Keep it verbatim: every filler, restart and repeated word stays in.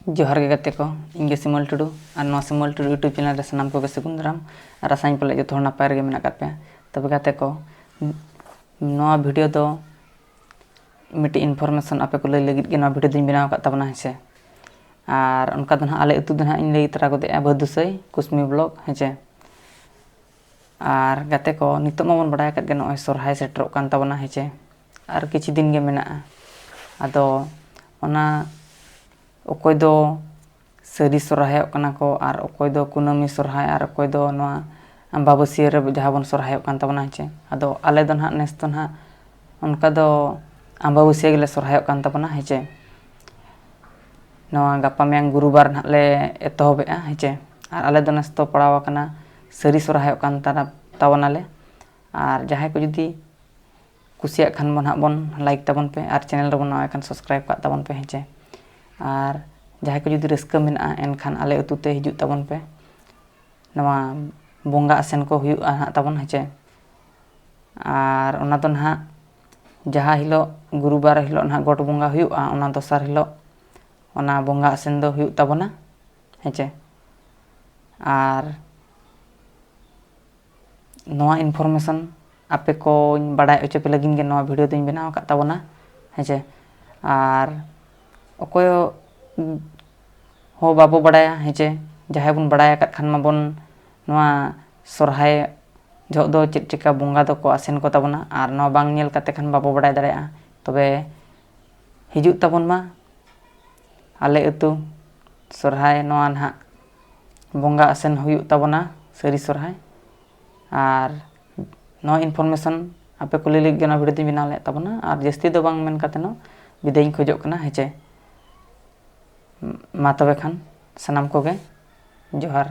ᱡᱚᱦᱟᱨ ᱜᱮ ᱜᱟᱛᱮ ᱠᱚ, ᱤᱧ ᱜᱮ ᱥᱤᱢᱚᱞ ᱴᱩᱰᱩ᱾ ᱟᱨ ᱱᱚᱣᱟ ᱥᱤᱢᱚᱞ ᱴᱩᱰᱩ YouTube channel ᱨᱮ ᱥᱟᱱᱟᱢ ᱠᱚᱜᱮ ᱥᱟᱹᱜᱩᱱ ᱫᱟᱨᱟᱢ᱾ ᱟᱨ ᱟᱥᱟᱧ ᱯᱟᱞᱮ ᱡᱚᱛᱚ ᱦᱚᱲ ᱱᱟᱯᱟᱭ ᱨᱮᱜᱮ ᱢᱮᱱᱟᱜ ᱟᱠᱟᱫ ᱯᱮᱭᱟ᱾ ᱛᱚᱵᱮ ᱜᱟᱛᱮ ᱠᱚ, ᱱᱚᱣᱟ video ᱫᱚ ᱢᱤᱫᱴᱤᱡ information ᱟᱯᱮ ᱠᱚ ᱞᱟᱹᱭ ᱞᱟᱹᱜᱤᱫ ᱜᱮ ᱱᱚᱣᱟ video ᱫᱚᱧ ᱵᱮᱱᱟᱣ ᱟᱠᱟᱫ ᱛᱟᱵᱚᱱᱟ, ᱦᱮᱸ ᱥᱮ᱾ ᱟᱨ ᱚᱱᱠᱟ ᱫᱚ ᱱᱟᱦᱟᱜ ᱟᱞᱮ ᱟᱹᱛᱩ ᱫᱚ ᱱᱟᱦᱟᱜ ᱤᱧ ᱞᱟᱹᱭ ᱛᱟᱨᱟ ᱜᱚᱫᱮᱜᱼᱟ, ᱵᱷᱟᱹᱫᱩᱥᱟᱹᱭ ᱠᱩᱥᱢᱤ block, ᱦᱮᱸ ᱪᱮ᱾ ᱟᱨ ᱜᱟᱛᱮ ᱠᱚ, ᱱᱤᱛᱚᱜ ᱢᱟᱵᱚᱱ ᱵᱟᱲᱟᱭ ᱟᱠᱟᱫ ᱜᱮ, ᱱᱚᱜᱼᱚᱭ ᱥᱚᱨᱦᱟᱭ ᱥᱮᱴᱮᱨᱚᱜ ᱠᱟᱱ ᱛᱟᱵᱚᱱᱟ, ᱦᱮᱸ ᱪᱮ᱾ ᱟᱨ ᱠᱤᱪᱷᱩ ᱫᱤᱱ ᱜᱮ ᱢᱮᱱᱟᱜᱼᱟ᱾ ᱟᱫᱚ ᱚᱱᱟ ᱚᱠᱚᱭ ᱫᱚ ᱥᱟᱹᱨᱤ ᱥᱚᱨᱦᱟᱭᱚᱜ ᱠᱟᱱᱟ ᱠᱚ, ᱟᱨ ᱚᱠᱚᱭ ᱫᱚ ᱠᱩᱱᱟᱹᱢᱤ ᱥᱚᱨᱦᱟᱭ, ᱟᱨ ᱚᱠᱚᱭ ᱫᱚ ᱱᱚᱣᱟ ᱟᱢᱵᱟᱵᱟᱹᱥᱭᱟᱹ ᱨᱮ ᱡᱟᱦᱟᱸ ᱵᱚᱱ ᱥᱚᱨᱦᱟᱭᱚᱜ ᱠᱟᱱ ᱛᱟᱵᱚᱱᱟ, ᱦᱮᱸ ᱪᱮ᱾ ᱟᱫᱚ ᱟᱞᱮ ᱫᱚ ᱱᱟᱦᱟᱜ ᱱᱮᱥ ᱫᱚ ᱱᱟᱦᱟᱜ ᱚᱱᱠᱟ ᱫᱚ ᱟᱢᱵᱟᱵᱟᱹᱥᱭᱟᱹ ᱜᱮᱞᱮ ᱥᱚᱨᱦᱟᱭᱚᱜ ᱠᱟᱱ ᱛᱟᱵᱚᱱᱟ, ᱦᱮᱸ ᱪᱮ᱾ ᱱᱚᱣᱟ ᱜᱟᱯᱟ ᱢᱮᱭᱟᱝ ᱜᱩᱨᱩᱵᱟᱨ ᱱᱟᱦᱟᱜ ᱞᱮ ᱮᱛᱚᱦᱚᱵᱮᱜᱼᱟ, ᱦᱮᱸ ᱪᱮ᱾ ᱟᱨ ᱟᱞᱮ ᱫᱚ ᱱᱮᱥ ᱫᱚ ᱯᱟᱲᱟᱣ ᱟᱠᱟᱱᱟ ᱥᱟᱹᱨᱤ ᱥᱚᱨᱦᱟᱭᱚᱜ ᱠᱟᱱ ᱛᱟᱵᱚᱱᱟᱞᱮ᱾ ᱟᱨ ᱡᱟᱦᱟᱸᱭ ᱠᱚ ᱡᱩᱫᱤ ᱠᱩᱥᱤᱭᱟᱜ ᱠᱷᱟᱱ ᱵᱚᱱ ᱦᱟᱸᱜ ᱵᱚᱱ like ᱛᱟᱵᱚᱱ ᱯᱮ, ᱟᱨ channel ᱨᱮᱵᱚᱱ ᱱᱟᱣᱟ ᱠᱷᱟᱱ subscribe ᱠᱟᱜ ᱛᱟᱵᱚᱱ ᱯᱮ, ᱦᱮᱸ ᱪᱮ᱾ ᱟᱨ ᱡᱟᱦᱟᱸᱭ ᱠᱚ ᱡᱩᱫᱤ ᱨᱟᱹᱥᱠᱟᱹ ᱢᱮᱱᱟᱜᱼᱟ, ᱮᱱᱠᱷᱟᱱ ᱟᱞᱮ ᱟᱹᱛᱩ ᱛᱮ ᱦᱤᱡᱩᱜ ᱛᱟᱵᱚᱱ ᱯᱮ᱾ ᱱᱚᱣᱟ ᱵᱚᱸᱜᱟ ᱟᱥᱮᱱ ᱠᱚ ᱦᱩᱭᱩᱜᱼᱟ ᱦᱟᱸᱜ ᱛᱟᱵᱚᱱ, ᱦᱮᱸ ᱪᱮ᱾ ᱟᱨ ᱚᱱᱟ ᱫᱚ ᱱᱟᱦᱟᱜ ᱡᱟᱦᱟᱸ ᱦᱤᱞᱳᱜ ᱜᱩᱨᱩᱵᱟᱨ ᱦᱤᱞᱳᱜ ᱱᱟᱦᱟᱜ ᱜᱚᱴ ᱵᱚᱸᱜᱟ ᱦᱩᱭᱩᱜᱼᱟ, ᱚᱱᱟ ᱫᱚᱥᱟᱨ ᱦᱤᱞᱳᱜ ᱚᱱᱟ ᱵᱚᱸᱜᱟ ᱟᱥᱮᱱ ᱫᱚ ᱦᱩᱭᱩᱜ ᱛᱟᱵᱚᱱᱟ, ᱦᱮᱸ ᱪᱮ᱾ ᱟᱨ ᱱᱚᱣᱟ information ᱟᱯᱮ ᱠᱚᱧ ᱵᱟᱲᱟᱭ ᱦᱚᱪᱚ ᱯᱮ ᱞᱟᱹᱜᱤᱫ ᱜᱮ ᱱᱚᱣᱟ video ᱫᱚᱧ ᱵᱮᱱᱟᱣ ᱟᱠᱟᱫ ᱛᱟᱵᱚᱱᱟ, ᱦᱮᱸ ᱪᱮ᱾ ᱟᱨ ᱚᱠᱚᱭ ᱦᱚᱸ ᱵᱟᱵᱚ ᱵᱟᱲᱟᱭᱟ, ᱦᱮᱸ ᱪᱮ᱾ ᱡᱟᱦᱟᱸᱭ ᱵᱚᱱ ᱵᱟᱲᱟᱭ ᱟᱠᱟᱫ ᱠᱷᱟᱱ ᱢᱟᱵᱚᱱ ᱱᱚᱣᱟ ᱥᱚᱨᱦᱟᱭ ᱡᱚᱦᱚᱜ ᱫᱚ ᱪᱮᱫ ᱪᱤᱠᱟ ᱵᱚᱸᱜᱟ ᱫᱚᱠᱚ ᱟᱥᱮᱱ ᱠᱚ ᱛᱟᱵᱚᱱᱟ, ᱟᱨ ᱱᱚᱣᱟ ᱵᱟᱝ ᱧᱮᱞ ᱠᱟᱛᱮ ᱠᱷᱟᱱ ᱵᱟᱵᱚ ᱵᱟᱲᱟᱭ ᱫᱟᱲᱮᱭᱟᱜᱼᱟ᱾ ᱛᱚᱵᱮ ᱦᱤᱡᱩᱜ ᱛᱟᱵᱚᱱ ᱢᱟ ᱟᱞᱮ ᱟᱹᱛᱩ ᱥᱚᱨᱦᱟᱭ, ᱱᱚᱣᱟ ᱱᱟᱦᱟᱜ ᱵᱚᱸᱜᱟ ᱟᱥᱮᱱ ᱦᱩᱭᱩᱜ ᱛᱟᱵᱚᱱᱟ, ᱥᱟᱹᱨᱤ ᱥᱚᱨᱦᱟᱭ᱾ ᱟᱨ ᱱᱚᱣᱟ information ᱟᱯᱮ ᱠᱩᱞᱤ ᱞᱟᱹᱜᱤᱫ ᱜᱮ ᱱᱚᱣᱟ video ᱫᱚᱧ ᱵᱮᱱᱟᱣ ᱞᱮᱫ ᱛᱟᱵᱚᱱᱟ᱾ ᱟᱨ ᱡᱟᱹᱥᱛᱤ ᱫᱚ ᱵᱟᱝ ᱢᱮᱱ ᱠᱟᱛᱮ ᱱᱚᱣᱟ ᱵᱤᱫᱟᱹᱭ ᱤᱧ ᱠᱷᱚᱡᱚᱜ ᱠᱟᱱᱟ, ᱦᱮᱸ ᱪᱮ᱾ ᱢᱟ ᱛᱚᱵᱮ ᱠᱷᱟᱱ ᱥᱟᱱᱟᱢ ᱠᱚᱜᱮ ᱡᱚᱦᱟᱨ᱾